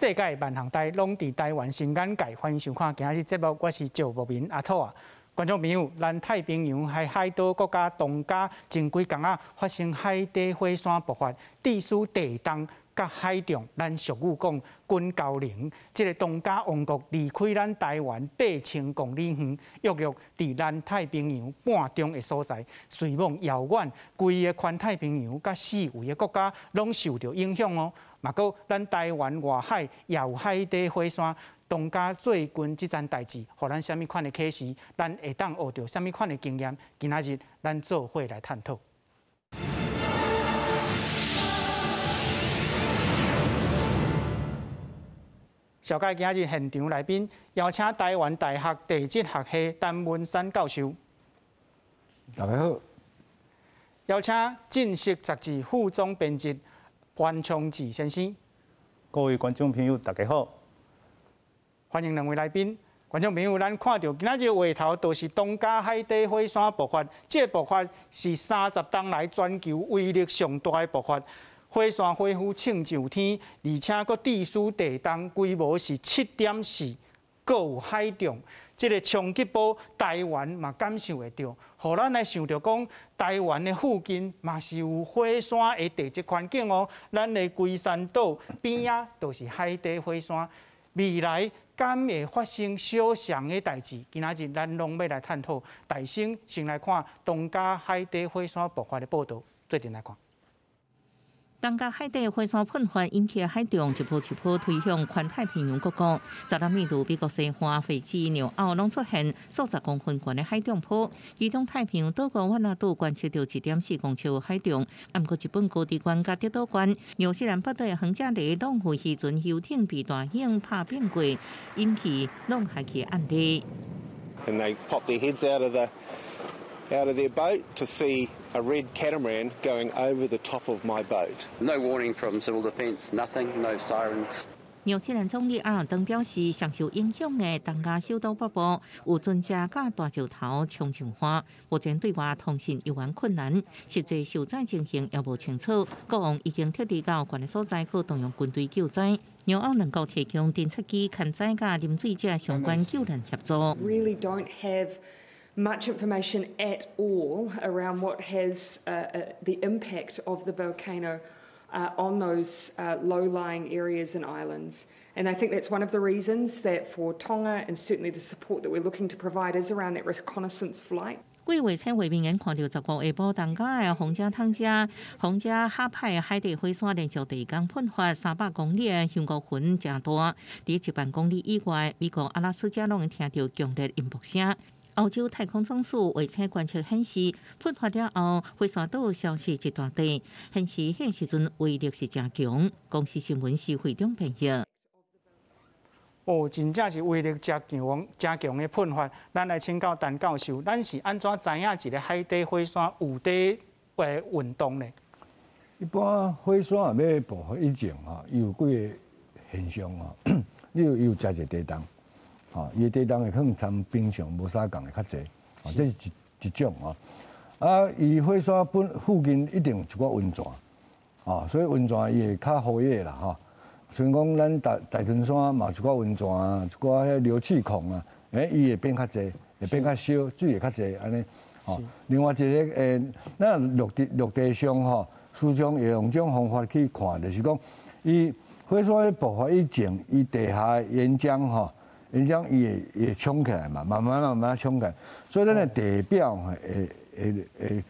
世界萬項台攏佇台灣新眼界，歡迎收看今仔日節目，我是趙木明阿土啊。觀眾朋友，咱太平洋海海島國家東加前幾工仔發生海底火山爆發，致使地動佮海漲，咱俗語講滾高齡。這个東加王國離開咱台灣8000公里遠，約約佇咱太平洋半中的所在，雖罔遙遠，規个環太平洋佮四圍的國家攏受著影響哦。嘛，閣咱台灣外海也有海底火山。東加最近這件代誌，予咱啥物款的啟示？咱會當學著啥物款的經驗？今仔日咱做伙來探討。紹介今仔日現場來賓，邀請台灣大學地質學系陳文山教授。大家好。邀請《進食》雜誌副總編輯潘昌志先生。各位觀眾朋友，大家好。歡迎兩位來賓。觀眾朋友，咱看著今仔日畫頭，就是東加海底火山爆發。這个爆發是30冬來全球威力上大的爆發。火山火噴衝上天，而且閣致使地動規模是7.4，閣有海漲。這个衝擊波，台灣嘛感受會著，予咱來想著講，台灣的附近嘛是有火山的地質環境哦。咱的龜山島邊仔就是海底火山，未來敢會發生相像的代誌？今仔日咱攏欲來探討。大先先來看東加海底火山爆發的報導，做陣來看。東加海底火山噴發引起海漲，一波一波推向環太平洋各國。昨昏暝度美國西岸、斐濟、紐澳攏出現數十公分懸的海漲波，其中太平洋島國與那島觀測著1.4公尺海漲。毋過日本高知縣佮德島縣、紐西蘭北島的皇家里攏有漁船遊艇被大湧拍扁過，引起弄下去的案例。 And they pop their heads out of their boat to see a red catamaran going over the top of my boat. No warning from civil defence, nothing, no sirens. 紐西蘭總理阿爾登表示，上受影響的東加首都北部有船隻佮大石頭衝上岸，目前對外通訊猶原困難，實際受災情形猶無清楚。國王已經撤離到懸的所在，閣動用軍隊救災。紐澳兩國提供偵測機、勘災佮啉水者相關救難協助。 Really don't have much information at all around what has the impact of the volcano on those low-lying areas and islands. And I think that's one of the reasons that for Tonga and certainly the support that we're looking to provide is around that reconnaissance flight. 幾月初畫面看著15下晡東加的皇家湯加、皇家哈派海底火山連續第二工噴發300公里的香菇雲誠大，佇1萬公里以外，美國阿拉斯加攏會聽著強烈音爆聲。歐洲太空總署衛星觀測顯示，噴發了後，火山島消失一大塊，顯示彼時陣威力是誠強。公視新聞是會長編譯。哦，真正是威力誠強、誠強的噴發。咱來請教陳教授，咱是按怎知影一个海底火山有佇運動呢？一般火山欲爆發以前吼，伊有幾个現象吼，你有伊有誠濟地動。吼，伊的地動會可能參平常無相仝的較濟，吼，這是一種吼。啊，伊火山本附近一定有一寡溫泉，吼，所以溫泉伊會較活躍啦，吼。像講咱大屯山嘛有一寡溫泉啊，一寡彼硫氣孔啊，伊會變較濟，會變較燒，水會較濟按呢。吼，另外一个咱陸地上吼，時常會用這種方法去看，就是講，伊火山咧爆發以前，伊地下岩漿吼。岩漿伊會衝起來嘛，慢慢慢慢衝起來，所以咱的地表會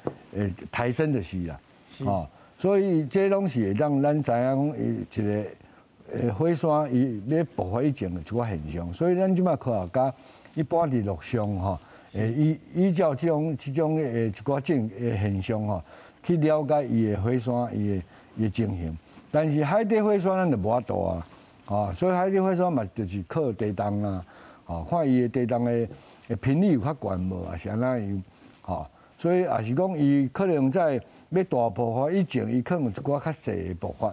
抬升就是啦，吼，所以這攏是會讓咱知影講，伊一个火山伊欲爆發以前的一寡現象，所以咱這擺科學家一般佇陸上吼，會依照這種一寡證的現象吼，去了解伊的火山伊的情形，但是海底火山咱就無法度啊。啊，所以海底火山嘛，就是靠地動啊，吼，看伊的地動的頻率有較懸無，抑是按怎樣，吼，所以也是講伊可能在欲大爆發以前，伊可能有一寡較細的爆發，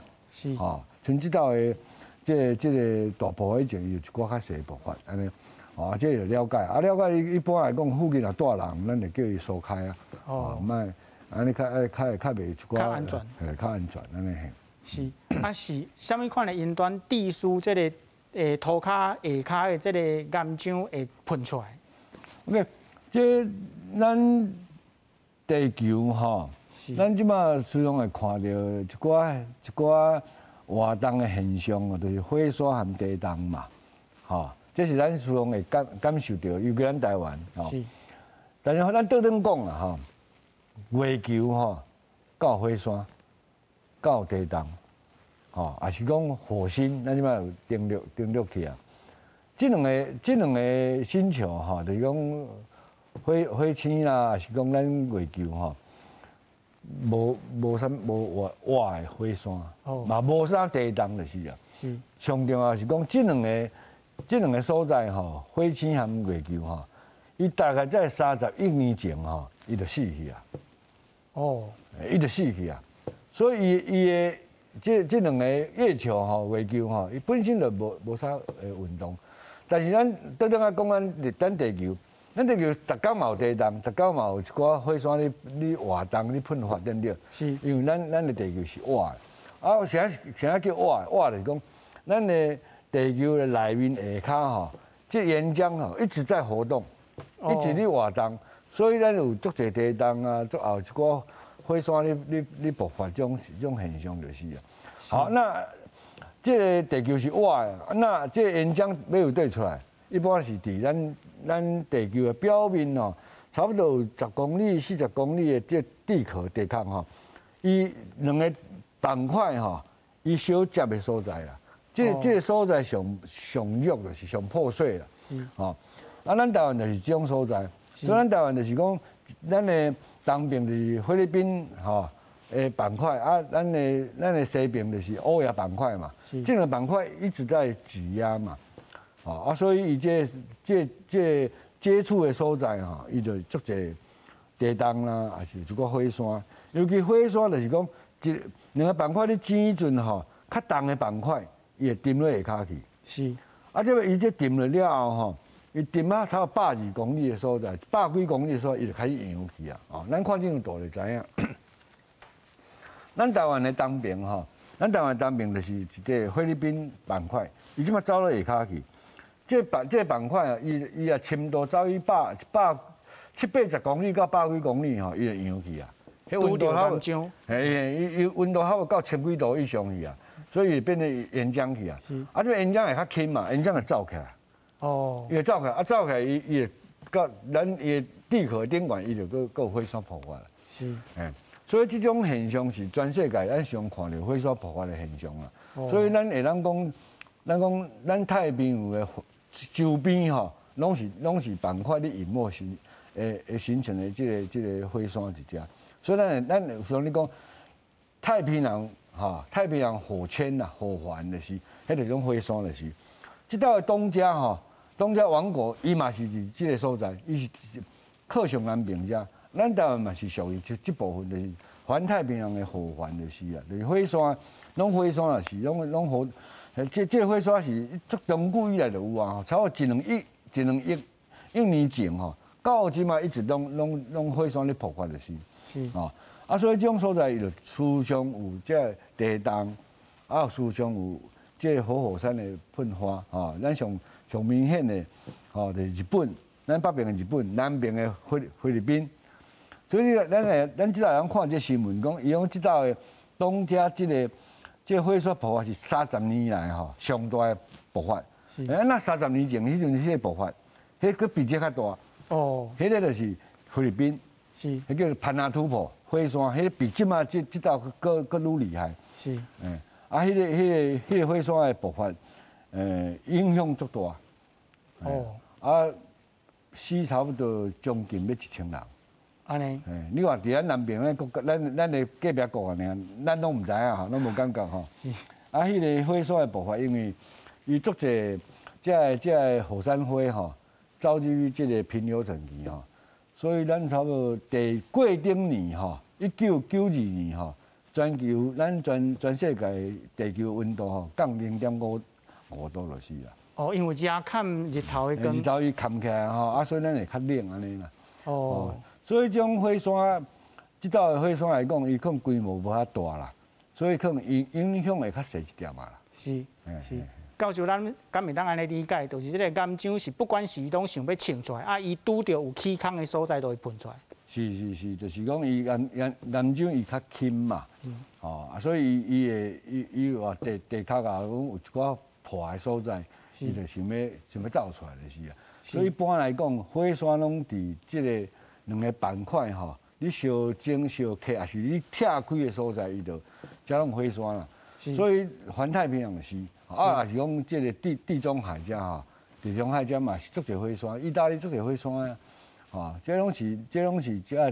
吼，像這道的這个大爆發以前，伊有一寡較細的爆發，按呢，啊，這就了解，啊，了解一般來講，附近若蹛人，咱就叫伊疏開啊，哦，莫按呢較較較袂一寡，較安全，嘿，較安全按呢嘿。是，啊是啥物款的因端致使這个塗跤下跤的這个岩漿會噴出來？OK，這咱地球吼，咱這馬時常會看著一寡活動的現象，就是火山和地動嘛，吼，這是咱時常會感受著，尤其咱台灣吼。但是咱倒轉講啦，吼，月球吼，敢有火山，敢有地動，吼，抑是講火星，咱這馬有登陸去啊。這兩個星球吼，就是講火星啦，抑是講咱月球吼，無啥無活的火山，嘛無啥地動就是啊。上重要是講這兩個所在吼，火星和月球吼，伊大概在30億年前吼，伊就死去啊。伊就死去啊。所以伊的這兩個月球吼、月球吼，伊本身就無啥運動。但是咱倒轉來講，咱地球，咱地球逐工嘛有地動，逐工嘛有一寡火山咧活動、咧噴發，對毋對？是。因為咱的地球是活的，啊，啥叫活的？活就是講，咱的地球的內面下跤吼，這岩漿吼一直在活動，一直咧活動，所以咱有足濟地動啊，足後一寡火山咧爆發這種現象就是啊。好，那這個地球是活的，那這個岩漿欲有佗出來？一般是佇咱地球的表面吼，差不多有10公里、40公里的這地殼地殼吼，伊兩個板塊吼，伊相接的所在啦。這個所在上上弱就是上破碎啦。吼，啊，咱台灣就是這種所在，所以咱台灣就是講，咱的東邊就是菲律賓吼的板塊，啊，咱的西邊就是歐亞板塊嘛。這個板塊一直在擠壓嘛。啊，所以伊這接觸的所在吼，伊就足濟地動啦，抑是一寡火山。尤其火山就是講，一兩個板塊咧擠彼陣吼，較重的板塊，伊會沉落下跤去。啊，這個伊這沉落了後吼，伊沉啊差不多120公里的所在，百幾公里的所在，伊就開始揚起啊。哦，咱看這張圖就知影。咱台灣的東邊吼，咱台灣東邊就是一個菲律賓板塊，伊這馬走落下跤去。這個板塊啊，伊啊深度走去百七八十公里到百幾公里吼，伊就揚去啊。彼溫度差不多，嘿，伊溫度差不多到千幾度以上去啊，所以變成岩漿去啊。啊，這個岩漿會較輕嘛，岩漿會走起來。伊會走起來，啊，走起來，伊會到咱伊的地殼頂懸，伊就閣有火山爆發啦。所以這種現象是全世界咱常看著火山爆發的現象啦。所以咱會當講，咱講咱太平洋的周邊吼，攏是板塊咧隱沒形成的這個火山佇遮。所以咱有時你講太平洋吼，太平洋火圈呐，火環就是，彼個種火山就是。這兜的東加吼，東加王國，伊嘛是佇這個所在，伊是靠上南邊遮。咱台灣嘛是屬於這部分，就是環太平洋的火環就是啊，就是火山，攏火山也是，攏火。這個火山是足長久以來就有啊，差不多一兩億年前吼，到這馬一直攏火山咧爆發就是。哦，啊，所以這種所在伊就時常有這個地動，啊，時常有這個活火山的噴發，吼，咱上明顯的，吼，就是日本，咱北邊的日本，南邊的菲律賓。所以咱這道人看這新聞，講伊講這道的東加這個火山爆發是30年來吼上大的爆發。那30年前彼陣彼個爆發，彼閣比這較大。彼個就是菲律賓。彼叫潘納圖波火山，彼個比這馬這道閣愈厲害。啊，彼個火山的爆發，影響足大。啊，死差不多將近欲1000人。按呢？你話佇咱南邊咱國家，咱的隔壁國爾，咱攏毋知影吼，攏無感覺吼。啊，彼個火山的爆發，因為伊足濟這個火山灰吼，走入去這個平流層去吼，所以咱差不多第過頂年吼，1992年吼，全球咱全世界地球溫度吼降0.55度就是啦。哦，因為遮崁日頭的光。日頭伊崁起來吼，啊，所以咱會較冷按呢啦。所以這種火山，這兜的火山來講，伊可能規模無遐大啦，所以可能影響會較細一點仔啦。是是，教授，咱敢會當按呢理解，就是這個岩漿是不管時攏想欲衝出來，啊，伊拄著有起空的所在，就會噴出來。是是是，就是講伊岩漿伊較輕嘛，哦，啊，所以伊會伊話地殼啊，講有一寡破的所在，伊就想欲走出來就是啊。所以一般來講，火山攏佇這個兩个板塊吼，你相爭相克，抑是你拆開的所在，伊就才攏火山啦。所以環太平洋是，啊，抑是講這个地中海遮吼，地中海遮嘛是足濟火山，意大利足濟火山啊，吼，這攏是這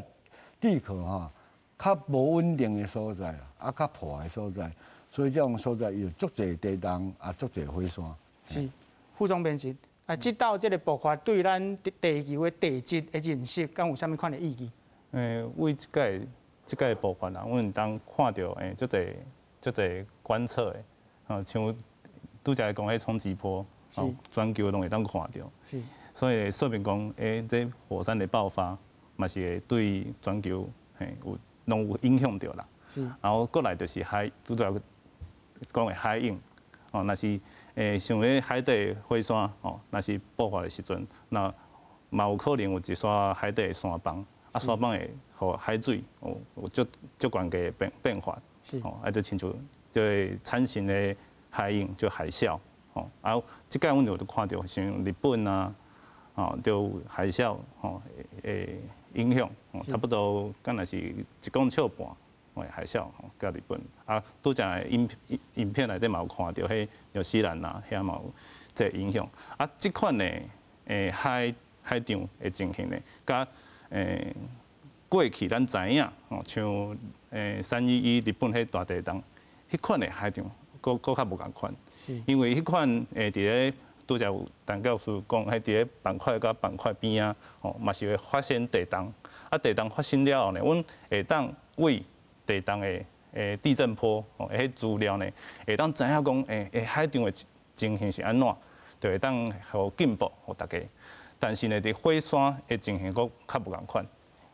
地殼吼較無穩定的所在啦，啊，較破的所在，所以這種所在伊有足濟地動，啊，足濟火山。是，副總編輯，啊，這道這个爆發對咱地球的地質的認識，敢有啥物款的意義？為這屆爆發啊，阮會當看著足濟觀測的，吼，像拄才講彼衝擊波，吼，全球攏會當看著。所以說明講，這火山的爆發，嘛是會對全球有攏有影響著啦。然後過來就是海，拄才講的海湧，哦，若是像彼海底火山，哦，若是爆發的時陣，那嘛有可能有一徙海底的山崩，啊，山崩會予海水有足足懸的變化，哦，啊，就親像就會產生的海湧，就海嘯，哦，啊，這擺阮就有看著像日本啊，哦，就有海嘯，吼，會影響，差不多敢若是一公尺半，海嘯，吼，佮日本，啊，拄才影片內底嘛有看著，彼紐西蘭啊，遐嘛有這個影響，啊，這款的海漲的情形呢，佮過去咱知影，吼，像311日本彼大地震，彼款的海漲，閣較無仝款，因為彼款佇咧拄才有陳教授講，彼佇咧板塊佮板塊邊仔，吼，嘛是會發生地動，啊，地動發生了後呢，阮會當為地動的地震波，吼，彼資料呢，會當知影講，海漲的情形是按怎，就會當予進步予大家。但是呢，佇火山的情形閣較無仝款，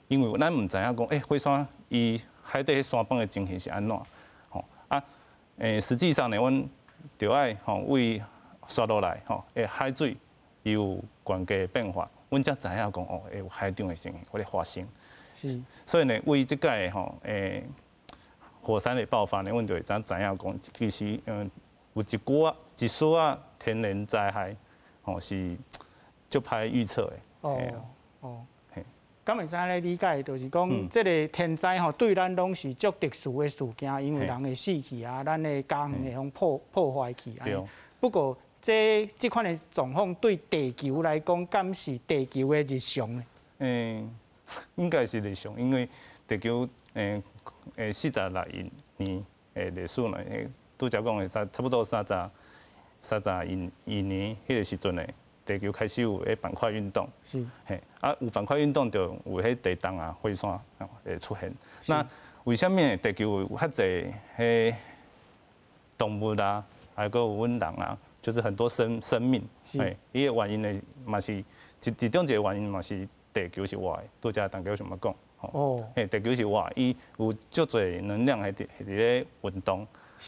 因為咱毋知影講，火山伊海底彼山崩的情形是按怎，吼啊，實際上呢，阮著愛吼為紲落來吼，海水伊有懸低變化，阮才知影講哦，會有海漲的情形會咧發生。所以呢，為這擺吼火山的爆發呢，阮就會知影講，其實有一寡一絲仔天然災害，吼是足歹預測的。哦。敢會使按呢理解，就是講，這个天災吼，對咱攏是足特殊的事件，因為人會死去啊，咱的家園會予破壞去。對。不過，這款的狀況對地球來講，敢是地球的日常呢？應該是日常，因為地球46億年的歷史呢，拄才講的差不多三十億年彼个時陣呢，地球開始有彼板塊運動。嘿，啊，有板塊運動就有彼地動啊、火山會出現。那為啥物地球有遐濟彼動物啊，還閣有阮人啊，就是很多生命。嘿，伊个原因呢，嘛是一個原因嘛是地球是活的，拄才陳教授嘛講。嘿，地球是活，伊有足濟能量佇咧運動，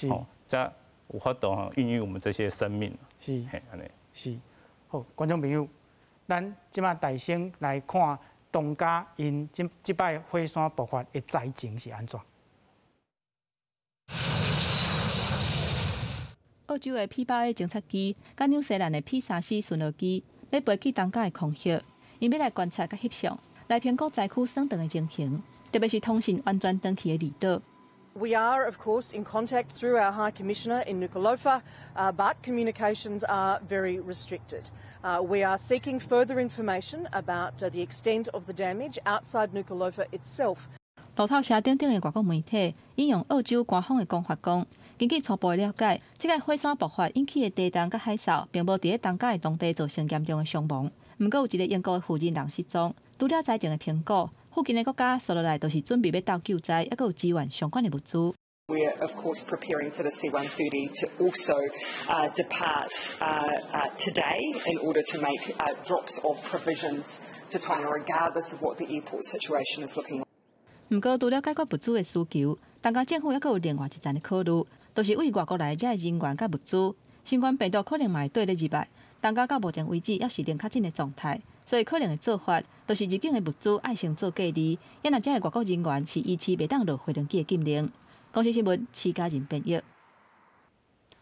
吼，才有法度吼孕育我們這些生命。嘿，按呢。是。好，觀眾朋友，咱這擺大先來看東加𪜶這擺火山爆發的災情是按怎。澳洲的 P-8A 偵察機，佮紐西蘭的 P-34巡邏機，咧飛去東加的空域，𪜶欲來觀察佮翕相，來評估災區損斷的情形，特別是通訊完全斷去的離島。 We are, of course, in contact through our High Commissioner in Nuku'alofa, but communications are very restricted. We are seeking further information about the extent of the damage outside Nuku'alofa itself. 路透社等等的外國媒體引用澳洲官方的講法講，根據初步的了解，這個火山爆發引起的地動佮海嘯，並無佇咧東加的當地造成嚴重的傷亡。毋過有一个英國的負責人失蹤。除了災情的評估，附近的國家紲落來就是準備欲鬥救災，猶閣有支援相關的物資。 We are of course preparing for the C-130 to also depart today in order to make drops of provisions to Tonga, regardless of what the airport situation is looking like. 毋過，除了解決物資的需求，東加政府猶閣有另外一層的考慮，就是對外國來遮的人員佮物資，新冠病毒可能嘛會綴咧入來。東加到目前為止猶是零確診的狀態，所以可能的做法，就是入境的物資愛先做隔離，抑若遮的外國人員是維持袂當落飛輪機的禁令。公視新聞，徐家仁編譯。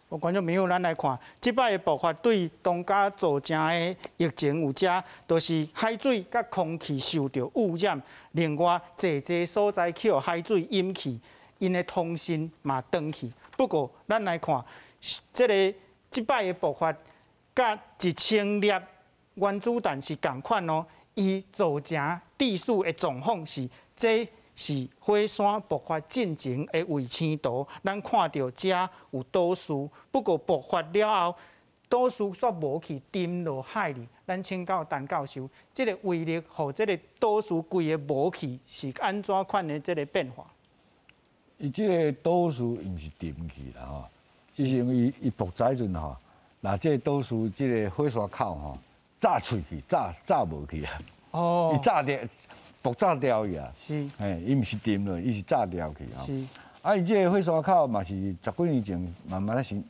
觀眾朋友，咱來看，這擺的爆發對東加造成的疫情有遮，就是海水佮空氣受著污染，另外濟濟所在去予海水淹去，𪜶的通訊嘛斷去。不過，咱來看，這个這擺的爆發，佮1000粒原子彈是仝款哦，伊造成致死的狀況是這是火山爆發進前的衛星圖，咱看著遮有島嶼，不過爆發了後，島嶼煞無去沉落海裡。咱請教陳教授，這个威力予這个島嶼規个無去是按怎款的這个變化？伊這个島嶼毋是沉去啦吼，是因為伊爆炸時陣吼，若這個島嶼這个火山口吼，炸碎去，炸炸無去啊！哦，伊炸掉。爆炸掉去啊！是，嘿，伊毋是沉落，伊是炸掉去啊。是，啊，伊這个火山口嘛是十幾年前慢慢仔是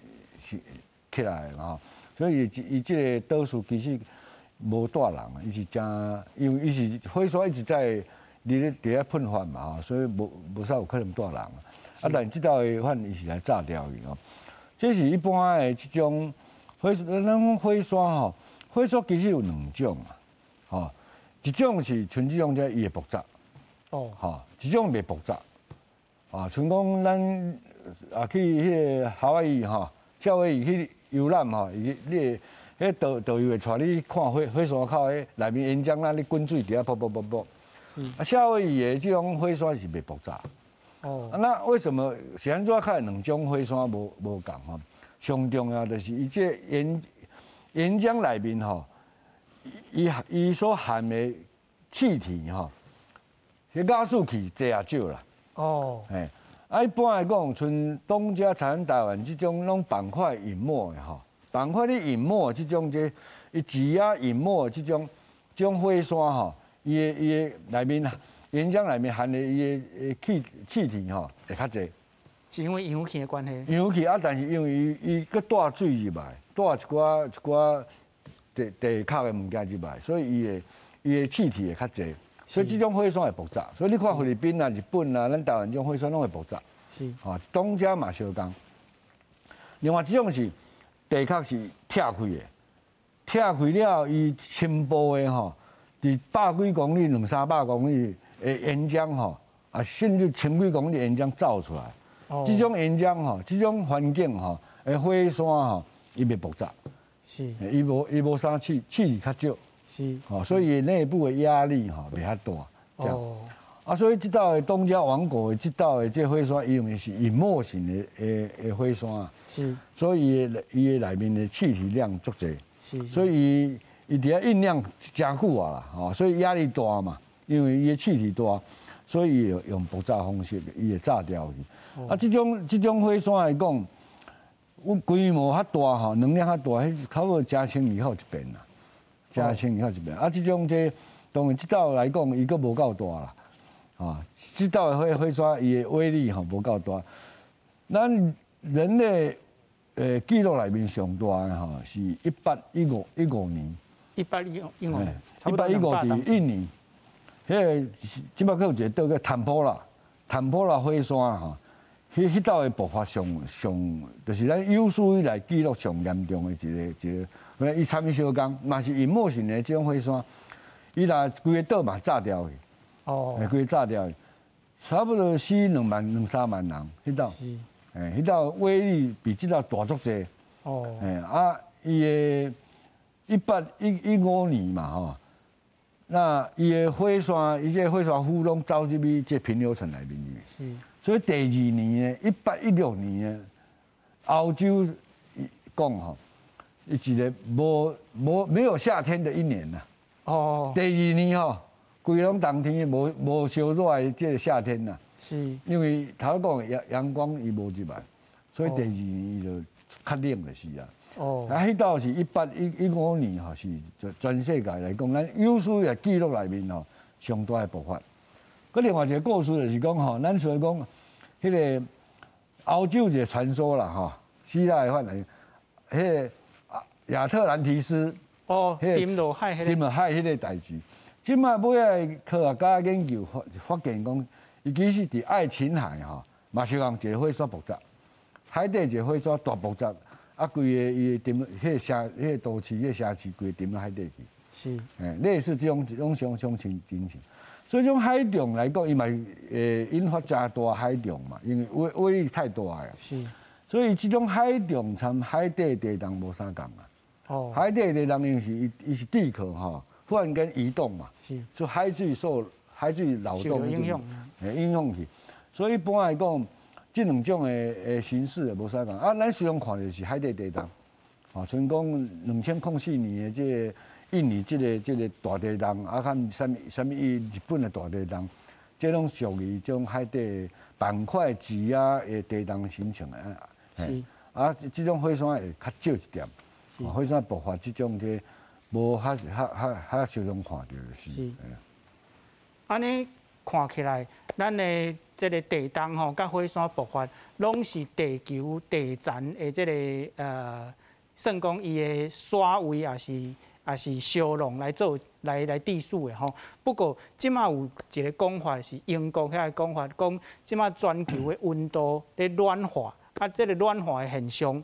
起來的吼，所以伊這个島嶼其實無蹛人，伊是誠，因為伊是火山一直在佇咧遐噴發嘛吼，所以無啥有可能蹛人。啊，但這道的反正伊是來炸掉去吼。這是一般的這種火，咱講火山吼，火山其實有兩種啊，吼。一種是像這種這伊會爆炸，哦，吼，一種袂爆炸，啊，像講咱啊去彼个夏威夷吼，夏威夷去遊覽吼，伊你會彼導導遊會帶你看火山口彼內面岩漿啊，咧滾水佇遐噗噗噗噗。啊，夏威夷的這種火山是袂爆炸。哦，那為什麼是按怎看兩種火山無仝吼？上重要就是伊這岩漿內面吼。伊所含的氣體吼，彼瓦斯氣濟也少啦。哦，嘿，啊，一般來講，像東加產台灣這種攏板塊隱沒的吼，板塊咧隱沒這種這，伊擠壓隱沒這種這種火山吼，伊的內面岩漿內面含的伊的氣體吼會較濟。是因為氧氣的關係。氧氣啊，但是因為伊閣帶水入來，帶一寡地殼的物件入來，所以伊的氣體會較濟，所以這種火山會爆炸。所以你看菲律賓啊、日本啊、咱台灣這種火山攏會爆炸。是，吼，東加嘛相仝。另外這種是地殼是拆開的，拆開了伊深部的吼，佇百幾公里、兩三百公里的岩漿吼，啊，甚至千幾公里岩漿走出來。哦。這種岩漿吼，這種環境吼，的火山吼，伊袂爆炸。是，伊無啥氣體較少，是，吼，所以內部的壓力吼袂遐大，這樣。哦。啊，所以這道的東加王國的這道的這火山，伊用的是隱沒型的火山，是。所以伊的內面的氣體量足濟，是。所以伊佇遐醞釀誠久啊啦，吼，所以壓力大嘛，因為伊的氣體大，所以伊會用爆炸方式，伊會炸掉去。啊，這種火山來講。阮規模較大吼，能量較大，彼差不多成千年後一遍啦，成千年後一遍。啊，這種這當然這道來講，伊閣無夠大啦，啊，這道的火山伊的威力吼無夠大。咱人類記錄內面上大的吼是1815年。1815， 1815佇印尼，彼个這擺閣有一個島叫坦波拉，坦波拉火山吼。彼道的爆發上上，就是咱有史以來記錄上嚴重的一個，伊參與相仝，嘛是隱沒性的這種火山，伊若規个島嘛炸掉去，哦，規个炸掉去，差不多死2萬兩三萬人，彼道，彼道威力比這道大足濟，哦，啊，伊的1815年嘛吼，那伊的火山，伊這個火山灰攏走入去這平流層內面去。是。所以第二年呢，1816年呢，歐洲講吼，伊一个沒有夏天的一年呐。哦。第二年吼，規攏冬天無燒熱的這个夏天呐。是。因為頭講陽光伊無入來，所以第二年伊就較冷就是啊。哦。啊，彼道是1815年吼，是全世界來講，咱有史以來記錄內面吼上大的爆發。閣另外一个故事就是讲吼，咱虽然讲彼个欧洲一个传说啦吼，希腊的发现，彼个亚特兰提斯哦，沉落海彼个沉落海彼个代志，这摆尾仔科学家研究发现讲，伊其实伫爱琴海吼，嘛是共一个火山爆炸，海底一个火山大爆炸，啊，规个伊沉彼个城，彼个都市，彼个城市规个沉落海底去。类似这种相相情情形，所以这种海涨来讲，伊嘛会引发诚大海涨嘛，因为威力太大啊。所以这种海涨参海底地动无相仝啊。海底地动因为是伊是地壳吼，忽然间移动嘛。所以海水受海水扰动影响。影响去。所以一般来讲，这两种的形式也无相仝。啊，咱时常看著是海底地动，吼，像讲2004年的这个印尼这个大地动，啊，看啥物啥物伊日本的大地动，这拢属于这种海底板块挤压的地动形成的。啊，这种火山会较少一点，火山爆发这种这无较较较较少常看著就是。按呢看起来，咱的这个地动吼，佮火山爆发，拢是地球地层的这个算讲伊的刷位也是烧融来做来致死的吼。不过这马有一个讲法是英国遐个讲法，讲这马全球的温度咧暖化，啊，这个暖化的现象，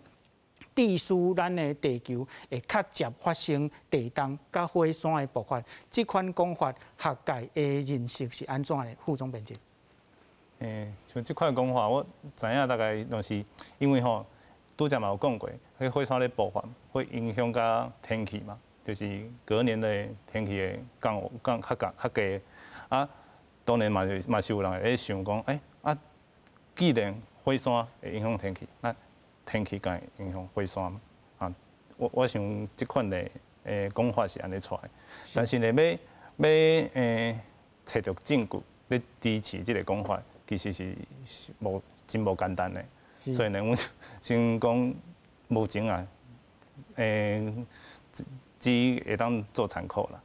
致使咱的地球会较捷发生地动佮火山的爆发。这款讲法，学界的认识是按怎的？副总编辑。像这款讲法，我知影大概就是因为吼，拄才嘛有讲过，彼火山咧爆发会影响到天气嘛，就是隔年的天气会降降较降较低。啊，当然嘛是有人会想讲，欸，啊，既然火山会影响天气，那天气敢会影响火山吗？啊，我想这款的讲法是按呢出来，但是呢，欲揣著证据咧支持这个讲法，其实是无真无简单的。所以呢，阮先讲目前啊，只会当做参考啦。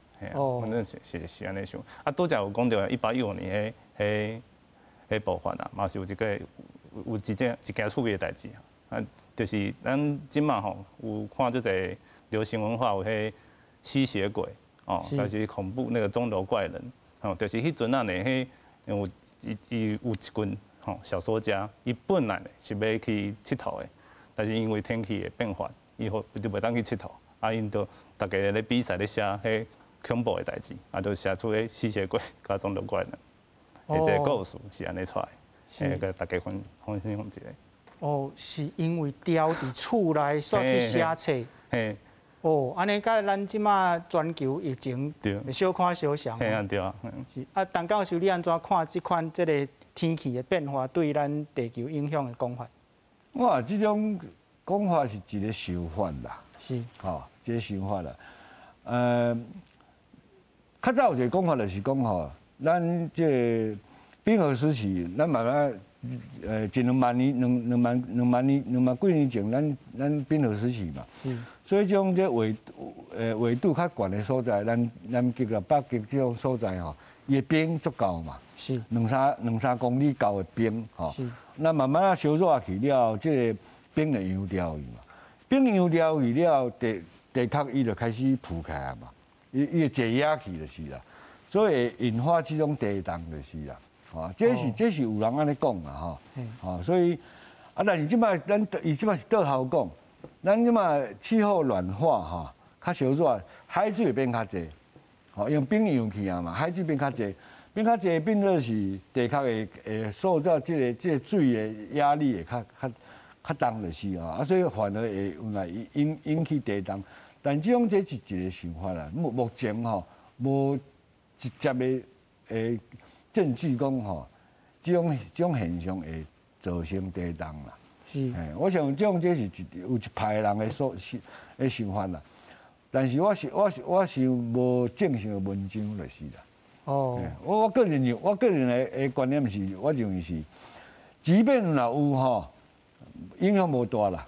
反正是按呢想。啊，拄才有讲著1815年彼爆发啊，嘛是有一件趣味的代志啊，就是咱这马吼有看这个流行文化有彼吸血鬼哦，就是恐怖那个钟楼怪人，吼，就是彼阵啊呢，彼有伊伊有一群吼小说家，伊本来是欲去𨑨迌的，但是因为天气的变化，伊予就袂当去𨑨迌，啊，𪜶就逐家咧比赛咧写彼恐怖的代志，啊，就写出彼吸血鬼佮钟楼怪人，这个故事是按呢出来，共大家分享一下。哦，是因为牢伫厝内，煞去写册。嘿。哦，按呢佮咱这马全球疫情小可相像。嘿啊，对啊。是啊，陈教授，你按怎看这款这个天气的变化对咱地球影响的讲法？哇，这种讲法是一个想法啦。吼，一个想法啦。较早有一个讲法就是讲吼，咱这个冰河时期，咱慢慢一两万年、两两万两万年、两万几年前，咱冰河时期嘛。所以这种这纬度较悬的所在，南极啊、北极这种所在吼，伊的冰足厚嘛。两三公里厚的冰吼。那慢慢啊烧热去了，这个冰就溶掉去嘛。冰溶掉去了，地壳伊就开始浮起来嘛。伊会挤压去就是啦，所以会引发这种地动就是啦。吼，这是有人按呢讲啦吼。吼，所以啊，但是这摆咱伊这摆是倒头讲，咱这摆气候暖化吼，较烧热，海水会变较济，吼，因为冰溶去啊嘛，海水变较济，变较济变做是地壳会受到这个水的压力会较重就是啊，啊，所以反而会有来引起地动。但这种这是一个想法啦，目前吼无直接的证据讲吼，这种现象会造成地动啦。我想这种这是有一派人的所的想法啦。但是我是无正式的文章就是啦。我个人的观念是，我认为是，即便若有吼，影响无大啦。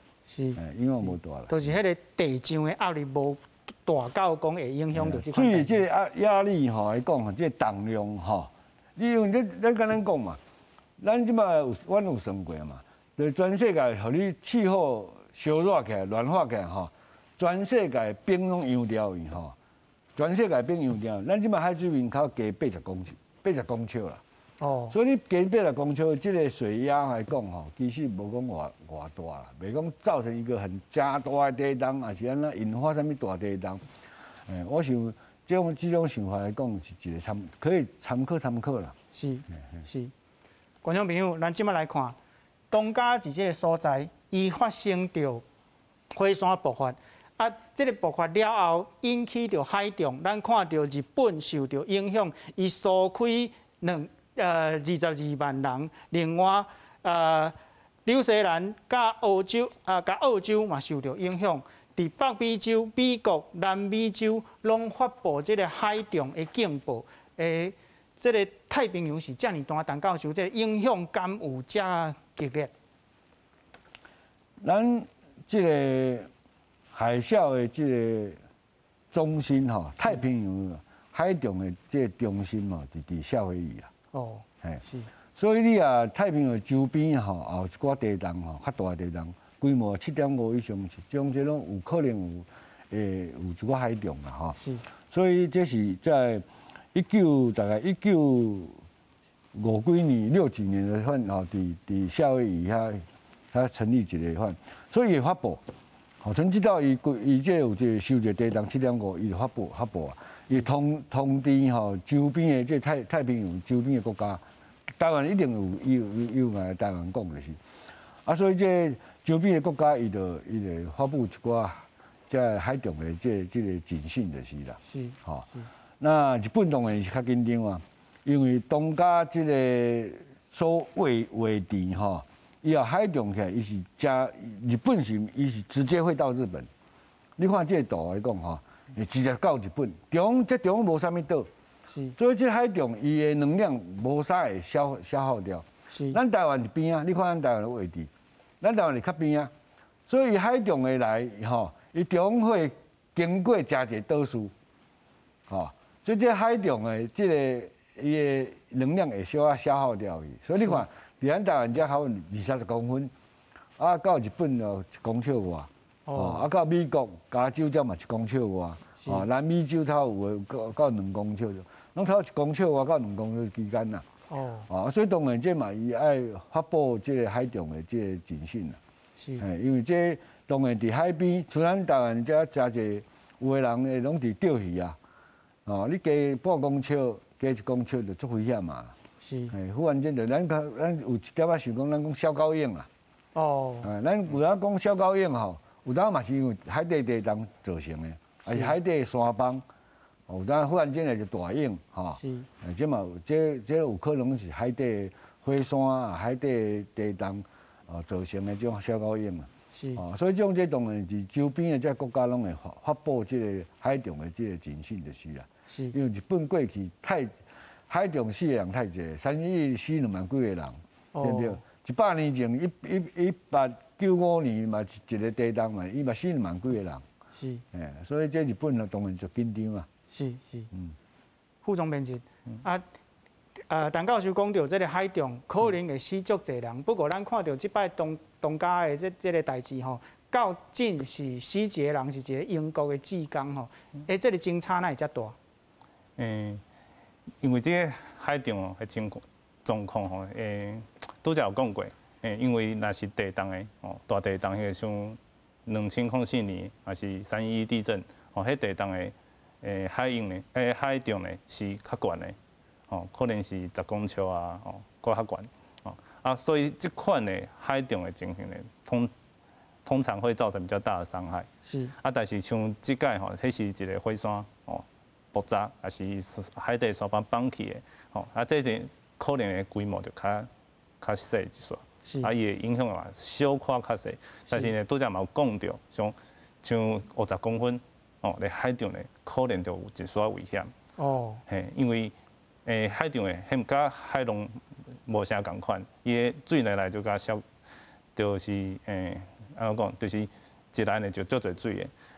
影响无大啦。就是彼个地上的压力无大到讲会影响到这款。所以这个压力吼来讲，这个动量吼，你因為咱敢咱講嘛，咱這擺有阮有算過嘛，就全世界予你氣候燒熱起來、暖化起來吼，全世界冰攏溶掉去吼，全世界冰溶掉，咱這擺海水面較低八十公尺，八十公尺啦。所以你低八十公尺，這個水壓來講吼，其實無講偌偌大啦，袂講造成一個很誠大的地動，抑是按怎引發啥物大地動。我想這種想法來講是一個可以參考參考啦。是是，觀眾朋友，咱這擺來看，東加佇這個所在，伊發生著火山爆發，啊，這個爆發了後引起著海漲，咱看著日本受著影響，伊疏開22萬人，另外紐西蘭佮澳洲啊，佮澳洲嘛受著影響。佇北美洲、美國、南美洲攏發布這個海漲的警報。這個太平洋是遮爾大，陳教授，這個影響敢有遮激烈？咱這個海嘯的這個中心吼，太平洋海漲的這個中心嘛，佇夏威夷啊。嘿，所以你啊，太平洋周邊吼，也有一寡地動吼，較大的地動，規模7.5以上，這種這攏有可能有一寡海漲啦吼。所以這是在大概一九五幾年、六幾年的份吼，佇夏威夷遐成立一個份，所以會發布。吼，像這道伊這有一個受一個地動7.5，伊就發布啊，伊通知吼周邊的這太平洋周邊的國家，台灣一定有有來台灣講就是，啊，所以這周邊的國家伊就發布一寡這海漲的這個警訊就是啦。吼，那日本當然是較緊張啊，因為東加這個所位置吼，伊若海漲起來，伊是加日本是伊是直接會到日本。你看這個圖來講吼，會直接到日本，這中無啥物島。所以這海漲伊的能量無啥會消耗掉。咱台灣佇邊仔，你看咱台灣的位置，咱台灣佇較邊仔，所以海漲會來吼，伊中會經過誠濟島嶼，吼，所以這海漲的這個伊的能量會小可消耗掉去。所以你看，佇咱台灣遮差不多二三十公分，啊，到日本哦一公尺外，哦，啊，到美國加州遮嘛一公尺外，哦，南美洲頭有的到2公尺，攏差不多一公尺外到2公尺之間啦。哦，所以當然這嘛伊愛發布這個海漲的這個警訊啦。因為這當然佇海邊，像咱台灣遮誠濟有的人會攏佇釣魚啊。哦，你加半公尺，加一公尺就足危險嘛。忽然間就咱較咱有一點仔想講，咱講痟狗湧啦。咱有影講痟狗湧吼，有當嘛是因為海底地動造成的，抑是海底山崩，有當忽然間來一大湧吼。這嘛有這有可能是海底火山啊、海底地動哦造成的這種痟狗湧啊。哦，所以這種這當然佇周邊的這國家攏會發布這個海漲的這個警訊就是啦。因為日本過去太海漲死的人太濟，3.11死2萬幾個人，對毋對？100年前，1895年嘛一個地動嘛，伊嘛死2萬幾個人。所以這日本啊當然就緊張啊。是是。副總編輯，啊，陳教授講著這個海漲可能會死足濟人，不過咱看著這擺東加的這個代誌吼，到今是死一個人是一個英國的志工吼，這個爭差哪會遮大？因為這個海漲的情況狀況吼，拄才有講過，因為若是地動的，哦，大地動彼個像2004年，抑是3.11地震，哦，彼地動的，海湧呢，海漲呢是較懸的，哦，可能是10公尺啊，哦，閣較懸，哦，啊，所以這款的海漲的情形呢，通常會造成比較大的傷害。啊，但是像這擺吼，彼是一個火山，哦，爆炸，抑是海底山崩崩起的，吼，啊，這個可能的規模就較細一撮，啊，伊的影響嘛小可較細，但是呢，拄才嘛有講著，像50公分，哦，咧海漲呢，可能就有一絲危險。嘿，因為海漲的，彼佮海浪無啥仝款，伊的水來來就較小，就是按怎講，就是一來呢就足濟水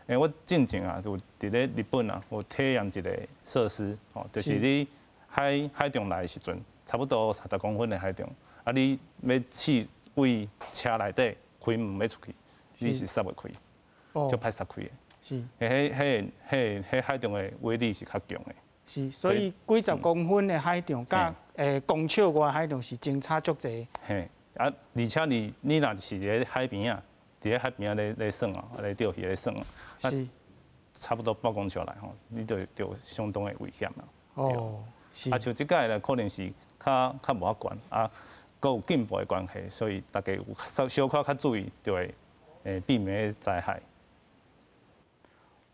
的。我進前啊，就佇咧日本啊，有體驗一個設施，哦，就是你海浪來的時陣，差不多30公分的海浪，啊，你欲試對車內底開門欲出去，你是塞袂開，足歹塞開的。彼彼彼彼海浪的威力是較強的。是，所以幾十公分的海浪，佮公尺外海浪是相差足濟。嘿，啊，而且你若是佇咧海邊仔，佇咧海邊仔咧耍啊，咧釣魚咧耍啊，差不多半公尺來吼，你就就相當的危險啦。啊，像這擺咧，可能是較無遐懸啊，閣有進步的關係，所以大家有小小可較注意，就會避免災害。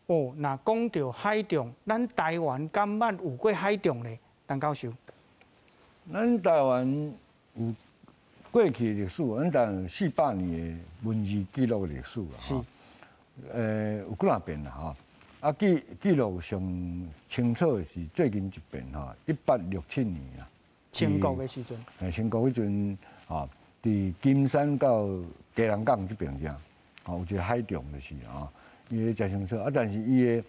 哦，若講著海浪，咱台灣敢捌有過海浪咧？陳教授。咱台灣有過去歷史，咱台灣有400年的文字記錄歷史啦。有幾若遍啦吼。啊，記錄上清楚的是最近一遍吼，1867年啦。清國的時陣。清國彼陣吼，佇金山到基隆港這邊遮，吼有一個海浪就是吼。伊咧誠清楚啊，但是伊的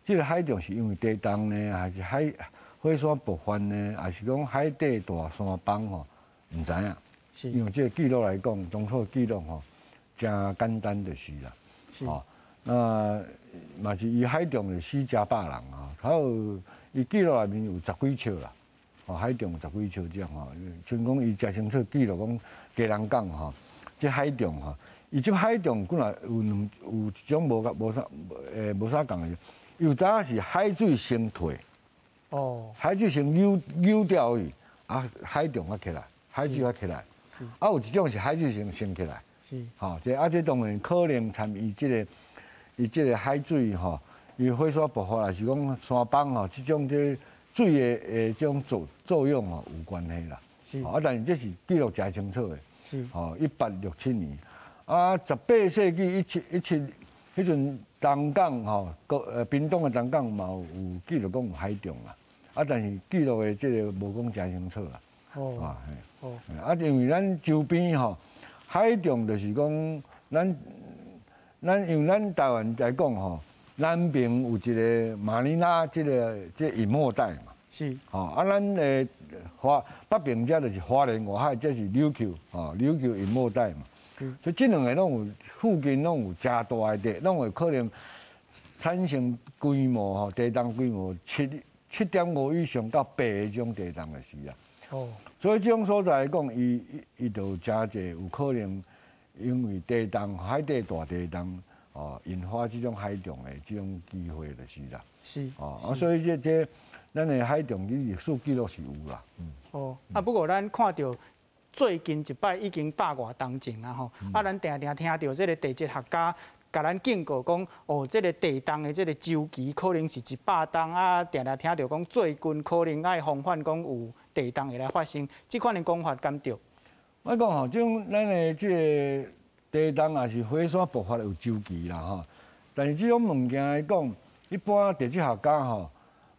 這個海浪是因為地動呢，還是海火山爆發呢，還是講海底大山崩吼？毋知影。因為這個記錄來講，當初記錄吼，誠簡單就是啦。吼，那嘛是伊海浪就死誠百人啊，還有伊記錄內面有十幾尺啦，吼海浪有十幾尺這樣吼，像講伊誠清楚記錄講基隆港吼，這海浪吼。伊這海浪本來有兩有一種無無啥無啥仝的，有當時是海水先退，海水先溜溜掉去，啊海浪才起來，海水才起來，啊有一種是海水先升起來，吼這啊這當然可能參伊這個伊這個海水吼，伊火山爆發，還是講山崩吼，這種這水的這種作用吼有關係啦，啊但是這是記錄誠清楚的，吼1867年。啊，18世紀一七一七，彼陣東港吼，屏東的東港嘛有記錄講有海浪啦，啊，但是記錄的這個無講誠清楚啦。啊嘿。啊，因為咱周邊吼海浪就是講咱因為咱台灣來講吼，南邊有一個馬尼拉這個隱沒帶嘛。吼，啊，咱的華北邊遮就是花蓮外海，這是琉球吼，琉球隱沒帶嘛。所以這兩個攏有附近攏有誠大的地，攏會可能產生規模吼，地動規模7.5以上到8的這種地動的時啊。所以這種所在來講，伊就有誠濟有可能因為地動海底大地動哦，引發這種海浪的這種機會就是啦。哦，啊，所以這咱的海浪歷史記錄是有啦。哦，啊，不過咱看著最近一擺已經百外冬前啊吼，啊，咱定定聽著這個地質學家共咱警告講，哦，這個地動的這個週期可能是100冬啊，定定聽著講最近可能愛防範講有地動會來發生，這款的講法敢對？我講吼，這種咱的這個地動也是火山爆發有週期啦吼，但是這種物件來講，一般地質學家吼，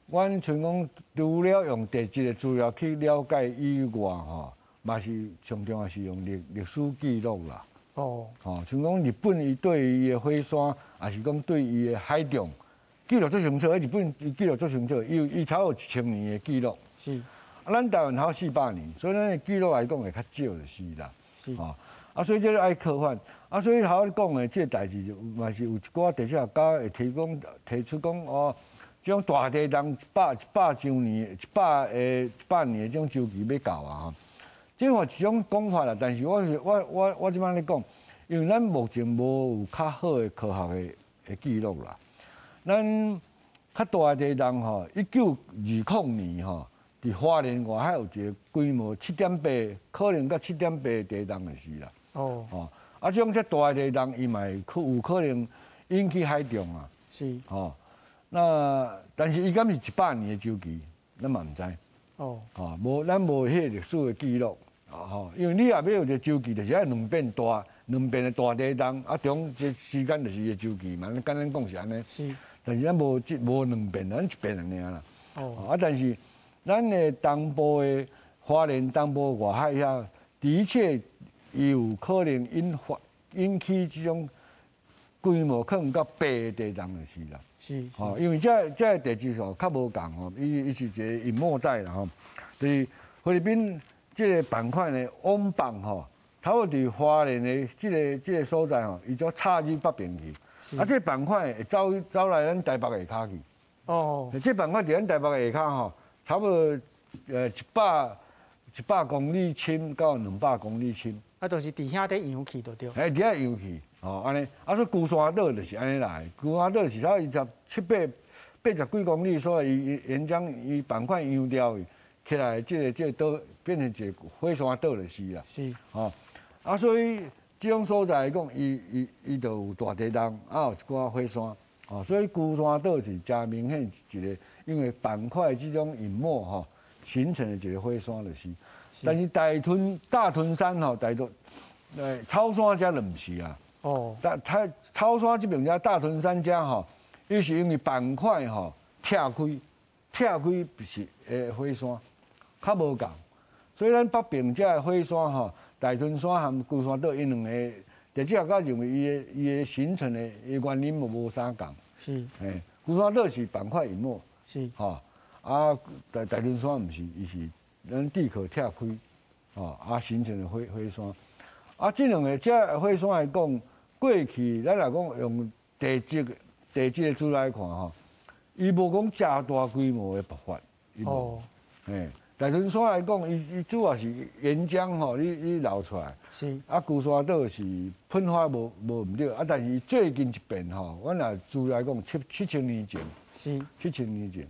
阮像講除了用地質的資料去了解以外吼，嘛是上重要是用歷史記錄啦。吼，像講日本伊對伊的火山，抑是講對伊的海浪記錄足清楚。日本伊記錄足清楚，伊頭有1000年的記錄。啊，咱台灣頭400年，所以咱的記錄來講會較少就是啦。吼，啊，所以這個愛科幻。啊，所以頭仔講的這個代誌就嘛是有一寡地質學家會提出講哦，這種大地動一百周年、一百年的這種週期欲到啊吼。這嘛一種講法啦，但是我是我我我這擺咧講，因為咱目前無有較好的科學的記錄啦。咱較大的地動吼，1920年吼，佇花蓮外海有一個規模七點八，可能到七點八地動就是啦。吼，啊，這種遮大的地動，伊嘛會有可能引起海浪啊。吼，那但是伊敢是一百年的週期，咱嘛毋知。吼，無咱無彼個歷史的記錄。啊吼，因為你若欲有一個週期，就是愛兩遍大、兩遍的大地動，啊，中這時間就是伊的週期嘛。咱簡單講是按呢。但是咱無這無兩遍，咱一遍爾啦。啊，但是咱的東部的花蓮東部外海遐，的確有可能引發引起這種規模可能到8個地動就是啦。吼，因為這個地質吼較無仝吼，伊是一個隱沒帶啦吼，就是菲律賓這個板塊呢，往北吼，差不多佇花蓮的這個所在吼，伊就插入北邊去。啊，這個板塊會走來咱台北下跤去。哦。這個板塊佇咱台北下跤吼，差不多100公里深到200公里深。啊，就是佇遐咧揚起就對。嘿，佇遐揚起，吼，按呢，啊，所以龜山島就是按呢來，龜山島是差不多七八八十幾公里，所以伊岩漿伊板塊揚掉去，起來這個島變成一個火山島就是啦。吼，啊，所以這種所在來講，伊就有大地動，啊，有一寡火山，吼，所以龜山島是誠明顯一個，因為板塊這種隱沒吼形成的一個火山就是。但是大屯山吼，大屯草山遮就毋是啊。哦。但它草山這邊遮大屯山遮吼，伊是因為板塊吼拆開，拆開是火山，較無仝。所以咱北邊遮的火山吼，大屯山和龜山島，𪜶兩個地質學家認為伊的形成的原因無啥仝。嘿，龜山島是板塊隱沒。吼，啊，大屯山毋是，伊是咱地殼拆開，吼，啊形成的火山。啊，這兩個這火山來講，過去咱若講用地質的資料來看吼，伊無講誠大規模的爆發，伊無。嘿，大屯山來講，伊主要是岩漿吼，你流出來。啊，龜山島是噴發無毋對，啊，但是最近一遍吼，阮若資料來講7000年前。7000年前。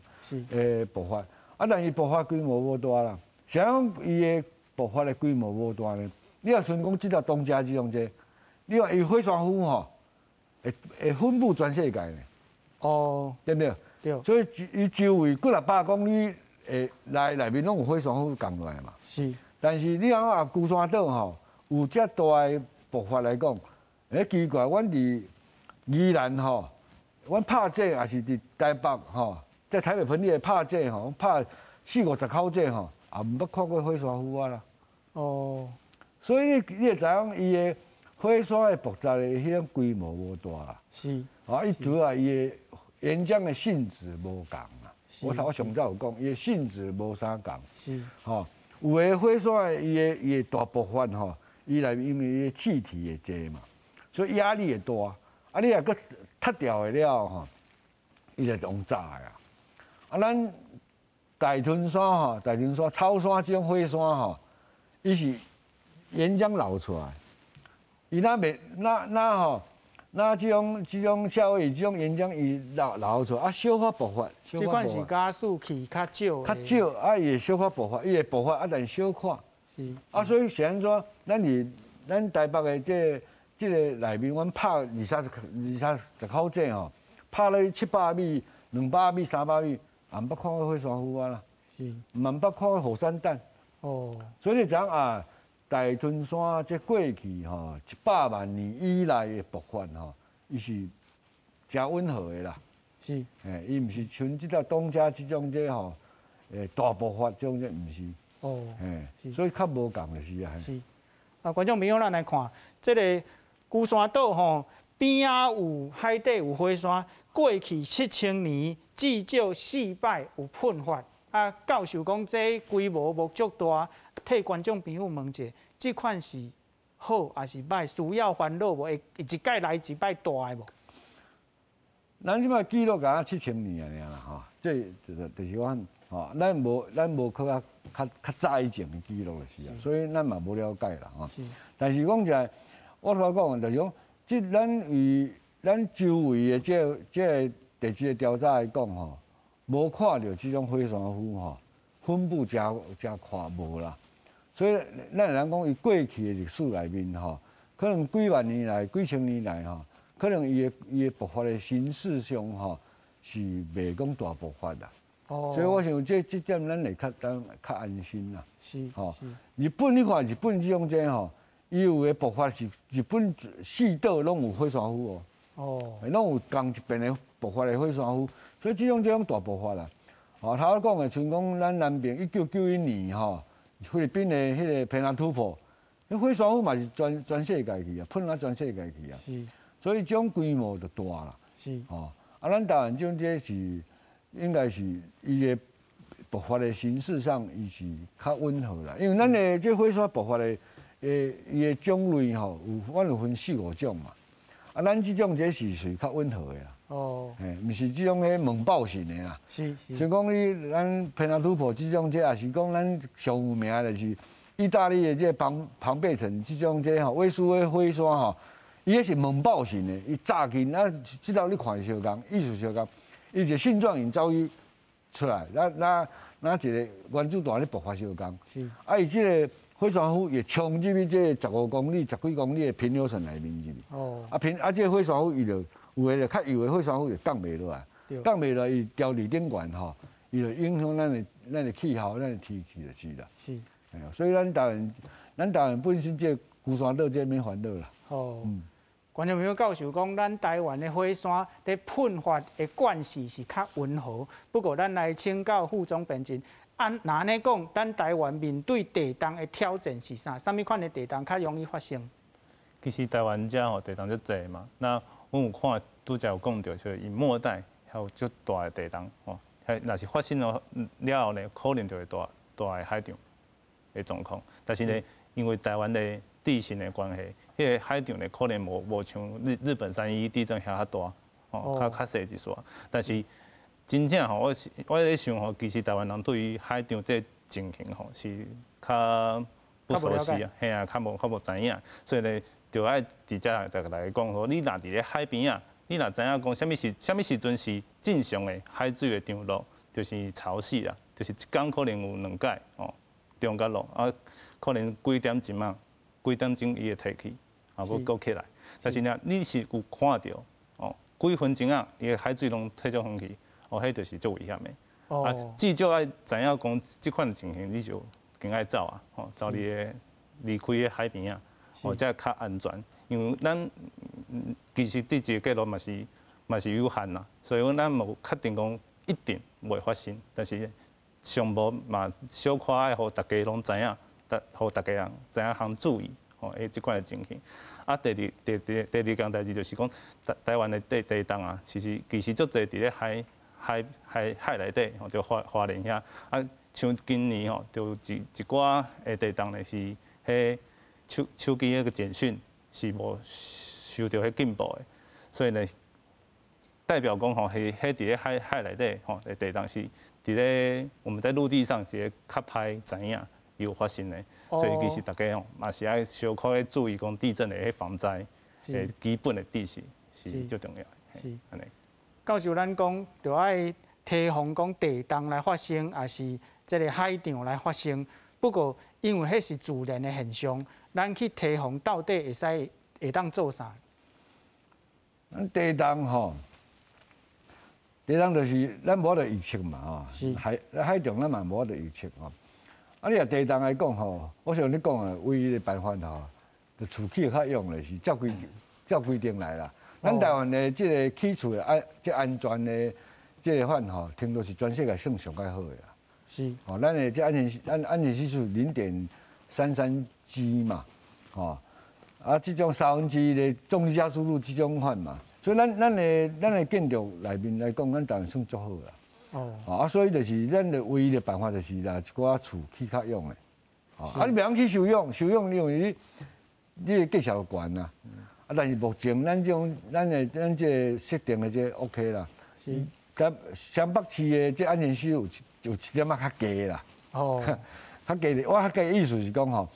爆發，啊，但伊爆發規模無大啦。啥講伊的爆發的規模無大呢？你若像講這條東加這種這，你看伊火山灰吼，會分布全世界呢。對毋對？對。所以伊周圍幾若百公里的內面攏有火山灰降落來嘛。但是你講啊，龜山島吼有遮大的爆發來講，奇怪，阮佇宜蘭吼，阮拍這也是佇台北吼，在台北盆地的拍這吼，拍四五十口這吼，也毋捌看過火山灰啊啦。所以你會知影伊的火山的爆炸的彼種規模無大啦。啊，伊主要伊的岩漿的性質無仝啦。我上早有講，伊的性質無啥仝。吼，有的火山的伊的大爆發吼，伊內面因為伊的氣體會濟嘛，所以壓力會大。啊，你若閣塌掉的了吼，伊就用炸的啊。啊，咱大屯山吼，大屯山草山這種火山吼，伊是岩漿流出來，伊若袂若若吼，若這種夏威夷這種岩漿伊流出來，啊，小可爆發。這款是加速器較少。較少，啊，伊會小可爆發，伊會爆發，啊，但小可。啊，所以是按怎？咱佇咱台北的這個內面，阮拍二三十口井吼，拍落去700米、200米、300米，也毋捌看過火山灰啊啦。嘛毋捌看過火山彈。所以你知影啊，大屯山這過去吼100萬年以來的爆發吼，伊是誠溫和的啦。嘿，伊毋是像這個東加這種這吼，大爆發這種這毋是。嘿，所以較無仝就是啊。是。啊，觀眾朋友，咱來看這個龜山島吼，邊仔有海底有火山，過去7000年至少四擺有噴發。啊，教授講這規模無足大，替觀眾朋友問者，這款是好還是歹？需要煩惱無？會一擺來一擺大的無？咱這擺記錄敢若7000年爾啦吼，這就是講吼，咱無較較早以前的記錄就是啊，所以咱嘛無了解啦吼。但是講一我頭講就是講，這咱以咱周圍的這個地質的調查來講吼，無看著這種火山灰吼分布誠誠闊無啦，所以咱會當講，伊過去的歷史內面吼，可能幾萬年來、幾千年來吼，可能伊的爆發的形式上吼是袂講大爆發啦。所以我想這點咱會較當較安心啦。吼，日本你看日本這種這吼，伊有的爆發是日本四島攏有火山灰哦。攏有仝一遍的爆發的火山灰，所以這種大爆發啦。哦，頭仔講的，像講咱南邊1991年吼，菲律賓的彼個皮納圖波，彼火山灰嘛是全世界去啊，噴到全世界去啊。所以這種規模就大啦。吼，啊，咱台灣這種這是應該是伊的爆發的形式上，伊是較溫和啦。因為咱的這火山爆發的，伊的種類吼，有阮有分四五種嘛。啊，咱這種這是屬於較溫和的啦。嘿，毋是這種彼猛爆型的啦。像講你咱皮納圖波這種這，也是講咱上有名的就是意大利的這龐龐貝城這種這吼，威斯威火山吼，伊彼是猛爆型的，伊炸緊啊，這道你看相仝，意思相仝，伊一個蕈狀雲走去出來，那一個原子彈咧爆發相仝。啊，伊這個火山灰會衝入去這個15公里、十幾公里的平流層內面入去。啊平啊，這個火山灰伊就有的就較幼的火山灰就降袂落來，降袂落來，伊牢佇頂懸吼，伊就影響咱的氣候、咱的天氣就是啦。哎呀，所以咱台灣本身這個龜山島這免煩惱啦。觀眾朋友教授講，咱台灣的火山佇噴發的慣勢是較溫和。不過，咱來請教副總編輯，按若按呢講，咱台灣面對地動的挑戰是啥？啥物款的地動較容易發生？其實台灣遮吼地動足濟嘛，那阮有看拄才有講著，就是伊末代還有足大的地動吼，彼若是發生了了後呢，可能就會大大的海漲的狀況。但是呢，因為台灣的地形的關係，彼個海漲呢可能無像日本3.11地震遐較大，吼，較細一撮。但是真正吼，我咧想吼，其實台灣人對於海漲這個情形吼是較不熟悉啊，嘿啊，較無知影，所以呢，就愛佇遮來逐家講說，你若佇咧海邊仔，你若知影講啥物時陣是正常的海水的漲落，就是潮汐啦，就是一工可能有兩擺哦，漲佮落啊，可能幾點鐘啊，幾點鐘伊會退去，啊，閣起來。但是呢，你是有看著哦，幾分鐘啊，伊的海水攏退足遠去，哦，彼就是足危險的。啊，至少愛知影講這款情形，你就緊愛走啊，吼，走你的離開彼海邊仔，哦，才較安全。因為咱其實地質記錄嘛是有限啦，所以講咱無確定講一定袂發生，但是上無嘛小可愛予大家攏知影，予大家人知影通注意，吼，這款的情形。啊，第二件代誌就是講台灣的地動啊，其實足濟佇咧海內底，吼，就花蓮遐。啊，像今年吼，就一寡的地動咧是彼手機彼個簡訊是無收著彼警報的，所以呢，代表講吼，彼佇咧海內底吼的地動是佇咧我們在陸地上是較歹知影有發生的，所以其實大家吼嘛是愛小可咧注意講地震的彼防災的基本的知識是足重要的。是按呢。教授，咱講著愛提防講地動來發生，抑是這个海漲來發生。不過，因為彼是自然的現象，咱去提防到底會使會當做啥？咱地動吼，地動就是咱無法度預測嘛吼。海漲咱嘛無法度預測吼。啊，你若地動來講吼，我想你講的唯一的辦法吼，就厝起較勇咧，是照規定來啦。咱台灣的這个起厝的安全的這个法吼，聽說是全世界算上蓋好的啦。吼，咱的這安全係數0.33 G 嘛，吼，啊，這種1/3的重力加速度這種款嘛，所以咱的建築內面來講，咱台灣算足好啦。啊，所以就是咱的唯一的辦法就是啦，一寡厝起較勇的，啊，你袂用去收養，收養因為你的價數懸啊。啊，但是目前咱這種咱這個設定的這 OK 啦。佮雙北市的這安全係數有一點仔較低啦。較低的，我較低的意思是講吼，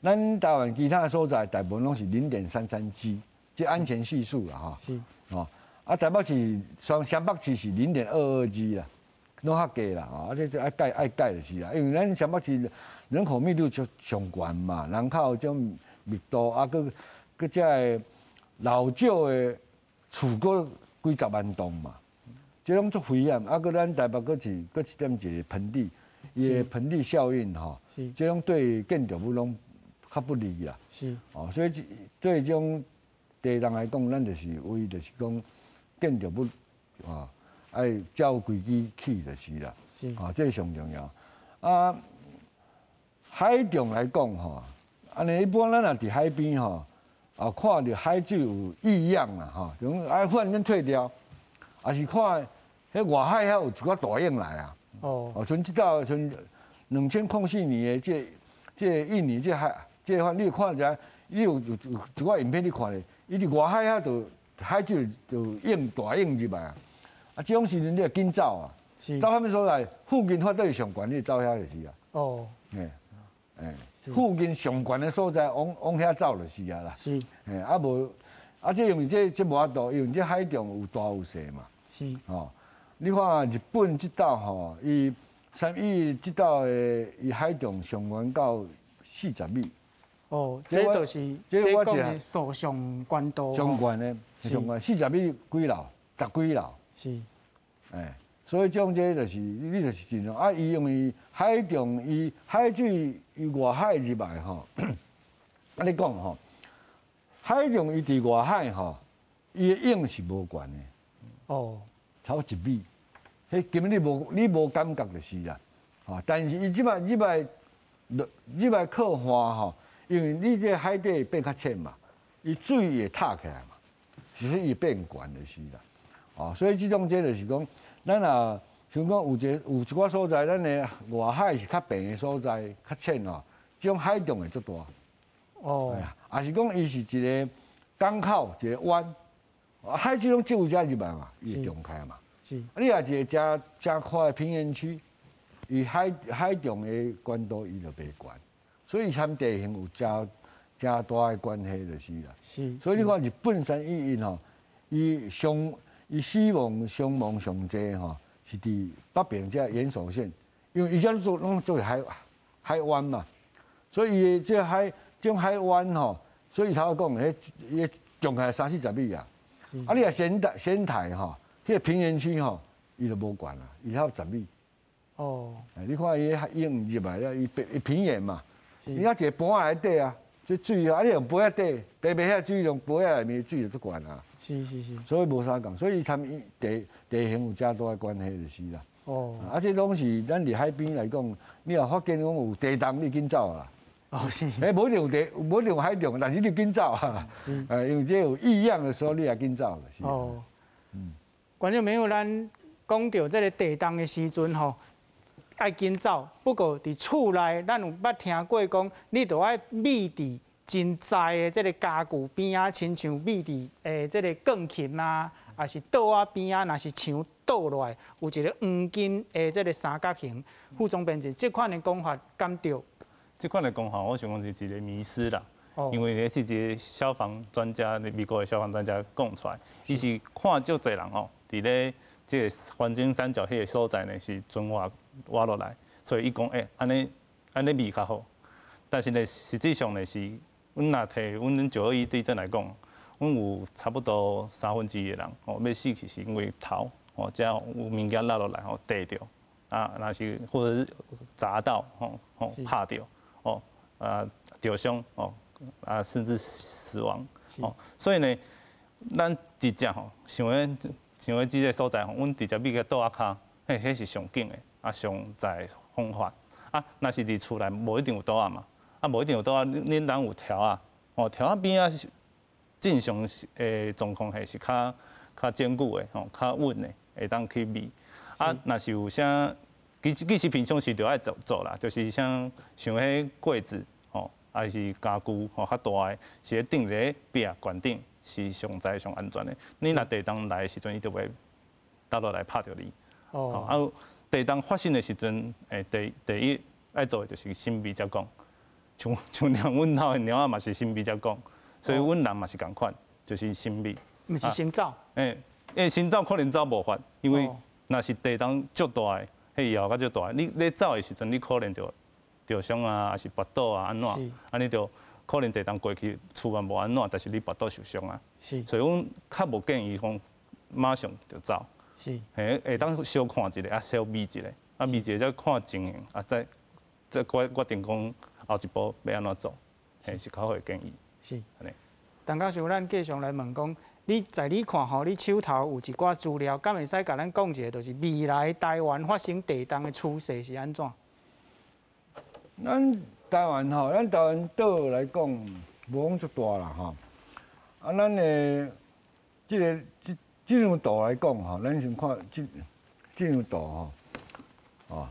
咱台灣其他所在大部分攏是0.33 G，這安全係數啦吼。哦，啊，台北市雙北市是0.22 G 啦，攏較低啦，吼，啊，這愛改愛改就是啦，因為咱雙北市人口密度就上懸嘛，人口這種密度啊，閣這个老舊的厝閣幾十萬棟嘛，這攏足危險。啊，閣咱台北閣是踮一個盆地，伊的盆地效應吼，這種對建築物攏較不利啦。哦，所以對這種地動來講，咱就是唯一就是講建築物啊，愛照規矩起就是啦。啊，這是上重要。啊，海漲來講吼，按呢一般咱若佇海邊吼，啊，看著海水有異樣啦，吼，就講愛忽然間退掉，抑是看彼外海遐有一寡大湧來啊。哦，像這道像2004年的這印尼這海，這個你看者，你有一寡影片你看咧，伊佇外海遐就海水就湧大湧入來啊。啊，這種時陣你著緊走啊，走啥物所在？附近發對上懸，你走遐就是啊。欸欸，附近上懸的所在，往遐走就是啊啦。欸，啊無，啊這因為這無法度，因為這海中有大有細嘛。吼，你看日本這島吼，伊三伊這島的伊海中上懸到40米。哦，這就是這講的數上懸度。上懸的，上懸40米幾樓，十幾樓。欸，所以這種這就是你就是盡量啊，伊因為海中伊海水伊外海入來吼，按呢講吼，海中伊佇外海吼，伊的湧是無懸的。超1米，彼根本你無感覺就是啦。吼，但是伊這擺入來入來靠岸吼，因為你這海底變較淺嘛，伊水會塌起來嘛，其實伊變懸就是啦。哦，所以這種這就是講，咱若像講有一個有一寡所在，咱的外海是較平的所在，較淺哦，這種海浪會足大。抑是講伊是一個港口，一個灣，海水攏進遮入來嘛，伊會漲開嘛。啊，你若一個誠誠闊的平原區，伊海中的懸度伊就袂懸，所以參地形有誠誠大的關係就是啦。所以你看日本三一一吼，伊死亡傷亡上濟吼，是佇北邊這岩手縣，因為伊遮做攏做海灣嘛，所以伊的這海這種海灣吼，所以頭講，彼伊漲起來三四十米啊。啊，你若仙台吼，彼個平原區吼，伊就無懸啦，伊才十米。你看伊湧入來了，伊平原嘛，伊遐一個盤仔內底啊，這水啊，你用杯仔底，白白遐水用杯仔內面水就足懸啊。所以無相仝，所以參地形有誠大的關係就是啦。啊，這攏是咱佇海邊來講，你若發現講有地動，你緊走啊。欸，無一定有地，無一定有海浪，但是你緊走啊。因為這有異樣的時候，你也緊走就是。觀眾朋友，咱講著這个地動的時陣吼，愛緊走。不過佇厝內，咱有捌聽過講，你著愛覕佇真在的這个家具邊仔，親像覕佇這个鋼琴啊，抑是桌仔邊仔，若是牆倒落來，有一个黃金的這个三角形。副總編輯，這款的講法敢對？這款的講法，我想講是一個迷思啦。因為彼是一個消防專家，美國的消防專家講出來，伊是看足濟人哦，佇咧這個黃金三角彼个所在呢是船活活落來，所以伊講欸，按呢按呢避較好。但是呢，實際上呢是，阮若提阮9·21地震來講，阮有差不多1/3的人哦，欲死去是因為頭哦，遮有物件落落來吼，硩著啊，若是或者是砸到吼吼拍著哦啊著傷哦啊甚至死亡哦，所以呢，咱直接吼想咧想咧這个所在吼，阮直接覕個桌仔跤，彼是上緊的啊上在方法啊，若是佇厝內無一定有桌仔嘛，啊無一定有桌仔，恁人有柱仔，哦柱仔邊仔是正常的狀況下是較較堅固的吼，較穩的，會當去覕。啊，若是有啥，其實平常時就愛做做啦，就是像像彼櫃子吼，抑是家具吼較大的，是咧釘佇壁懸頂，是上在上安全的。你若地動來的時陣，伊就會倒落來拍著你。啊，地動發生的時陣，第一愛做的就是先避才講。像連阮兜的貓仔嘛是先避才講，所以阮人嘛是仝款，就是先避。毋是先走。欸，因為先走可能走無法，因為若是地動足大的，彼搖甲足大，你咧走的時陣，你可能就著傷啊，抑是跋倒啊，按怎？按呢就可能地動過去，厝嘛無按怎，但是你跋倒受傷啊。所以阮較無建議講馬上就走。嘿，會當小看一下，啊，小避一下，啊，避一下再看情形，啊，再決定講後一步欲按怎做，嘿，是較好的建議。按呢。陳教授，咱繼續來問講，你在你看吼，你手頭有一寡資料，敢會使共咱講一下，就是未來台灣發生地動的趨勢是按怎？咱台灣吼，咱台灣島來講，無講足大啦吼。啊，咱的這个這這張圖來講吼，咱先看這這張圖吼，哦，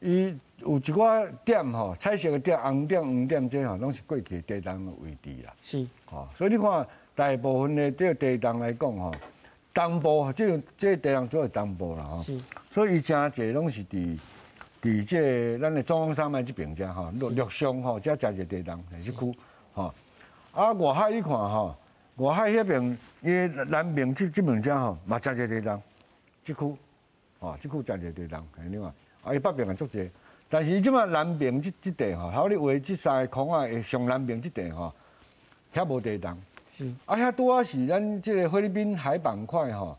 伊有一寡點吼，彩色的點、紅點、黃點，這吼攏是過去地動的位置啦。吼，所以你看，大部分的這個地動來講吼，東部這個這個地動主要是東部啦吼。所以伊誠濟攏是佇佇這個咱的中央山脈這邊遮吼，陸陸上吼，遮誠濟地動佇這區吼。啊，外海你看吼，外海彼邊伊的南邊這這邊遮吼，嘛誠濟地動，這區，吼，這區誠濟地動，你看，啊，伊北邊也足濟，但是伊這擺南邊這這塊吼，頭你畫這三個框仔的上南邊這塊吼，遐無地動。啊，遐拄仔是咱這個菲律賓海板塊吼，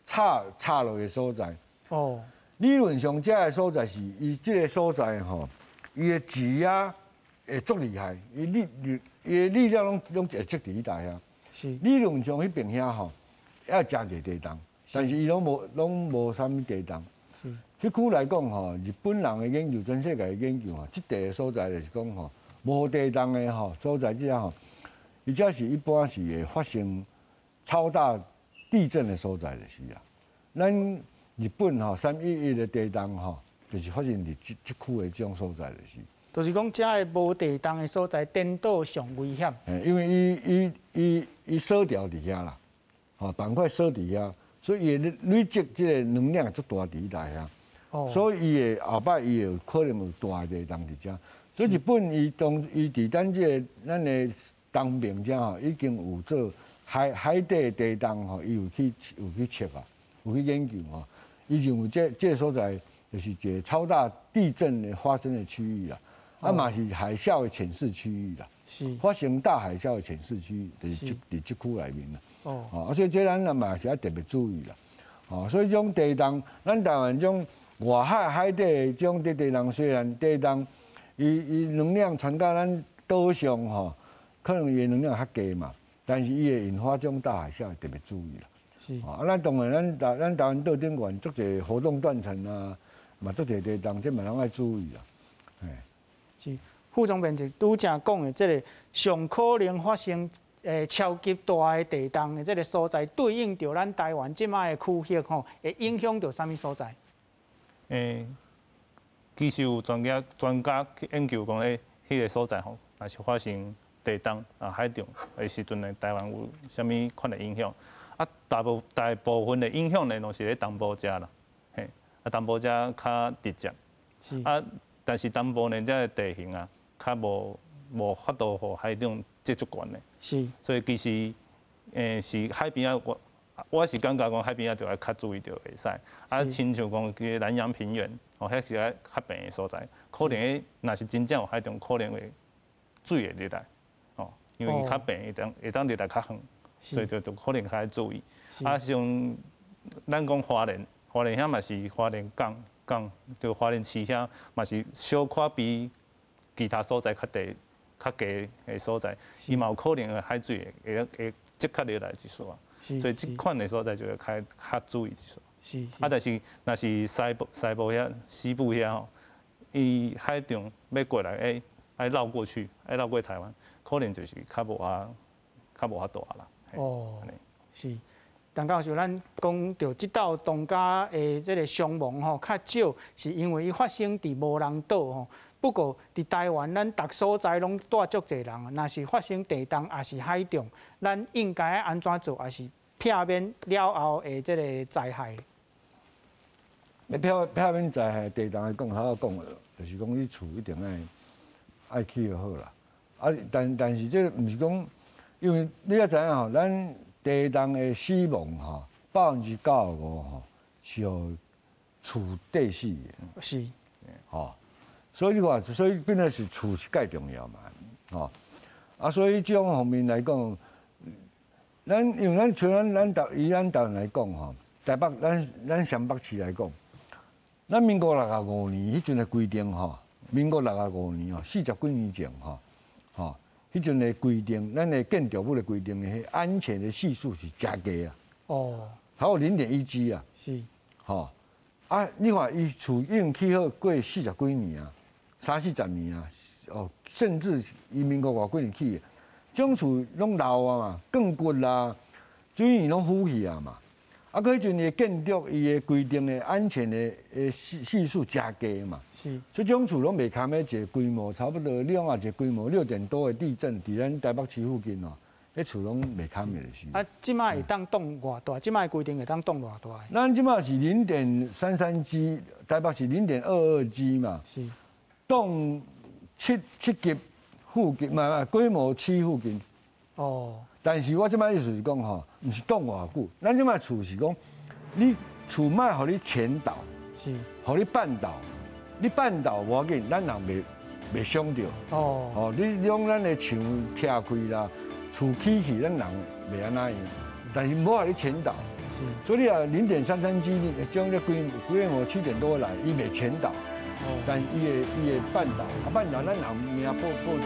插插落的所在。理論上，這个所在是伊這個所在吼，伊的擠壓會足厲害，伊力力伊的力量攏攏會積佇彼搭遐。理論上彼邊遐吼，也誠濟地動，但是伊攏無攏無啥物地動。彼區來講吼，日本人的研究，全世界的研究吼，這塊的所在就是講吼，無地動的吼所在這吼，伊這是一般是會發生超大地震的所在就是啊。咱日本吼3·11的地動吼，就是發生佇這這區的這種所在就是。就是講，遮个無地動的所在，顛倒上危險。因為伊伊伊伊鎖掉佇遐啦，吼板塊鎖佇遐，所以伊會累積這個能量足大佇彼內遐。所以伊會後擺伊會有可能有大的地動佇遮。所以日本伊當伊佇咱這個咱的東邊遮吼，已經有做海海底的地動吼，伊有去有去測啊，有去研究吼。伊認為這這個所在就是一個超大地震的發生的區域啦。啊嘛是海嘯的潛勢區域啦，發生大海嘯的潛勢區域，就是這佇這區內面啦。哦，所以這咱嘛是愛特別注意啦。哦，所以這種地動，咱台灣這種外海海底的這種地地動，雖然地動，伊伊能量傳到咱島上吼，可能伊的能量較低嘛，但是伊會引發這種大海嘯，特別注意啦。啊，咱當然咱台咱台灣島頂懸足濟活動斷層啊，嘛足濟地動，這嘛攏愛注意啦。嘿。是，副總編輯拄才講的這個上可能發生超級大的地動的這個所在，對應著咱台灣這擺的區域吼，會影響著啥物所在？其實有專家專家去研究講，欸，彼個所在吼，若是發生地動啊海漲的時陣呢，台灣有啥物款的影響？啊，大部大部分的影響呢，攏是咧東部遮啦，嘿，啊東部遮較直接，啊。但是東部呢，這个地形啊，較無無法度予海漲這足懸的。所以其實，是海邊仔，我我是感覺講海邊仔就愛較注意就會使。啊，親像講這個南陽平原，哦，遐是較較平的所在，可能若是真正有海漲，可能會水會入來，哦，因為伊較平，會當會當入來較遠，所以就就可能較愛注意。啊，像咱講花蓮，花蓮遐嘛是花蓮港。港就花蓮市遐嘛是小可比其他所在較低、較低的所在，伊嘛有可能會海水會會即刻入來一束，所以這款的所在就要較較注意一束。啊，但是若是西部西部遐西部遐吼，伊海漲欲過來，愛愛繞過去，愛繞過台灣，可能就是較無法較無法大啦。哦，是。陳教授，咱講著這道東加的這个傷亡吼較少，是因為伊發生佇無人島吼。不過佇台灣，咱逐所在攏蹛足濟人，若是發生地動抑是海漲，咱應該愛按怎做，抑是避免了後的這个災害？欲避避免災害，地動來講，頭仔講的，就是講你厝一定愛愛起好啦。啊，但但是這毋是講，因為你也知影吼，咱地動的死亡吼，95%吼是予厝綴死的。吼，所以你看，所以變做是厝是蓋重要嘛，吼。啊，所以這種方面來講，咱因為咱像咱咱台以咱台灣來講吼，台北咱咱雙北市來講，咱民國六十五年彼陣的規定吼，民國六十五年吼，四十幾年前吼，吼，彼陣的規定，咱的建築物的規定，彼安全的係數是誠低啊。差不多0.1 G 啊。吼，啊，你看伊厝已經起好過四十幾年啊，三四十年啊，哦，甚至伊民國偌幾年起的，這種厝攏老啊嘛，鋼骨啦、水泥攏腐去啊嘛。啊，閣彼陣的建築伊的規定的安全的係數誠低嘛。所以這種厝攏袂堪的一個規模，差不多兩啊一個規模六點多的地震，佇咱台北市附近哦，彼厝攏袂堪的就是。啊，這擺會當擋偌大？這擺規定會當擋偌大？咱這擺是0.33 G，台北是0.22 G 嘛。擋七級附近，嘛規模七附近。但是我這擺意思是講吼，毋是擋偌久，咱這擺厝是講，你厝莫予你全倒，予你半倒，你半倒無要緊，咱人袂傷著。哦，你將咱的牆拆開啦，厝起去，咱人袂按怎樣，但是無予你全倒。所以你啊0.33 G，你將這規模7點多來，伊袂全倒，但伊會半倒，啊半倒咱人命保保住。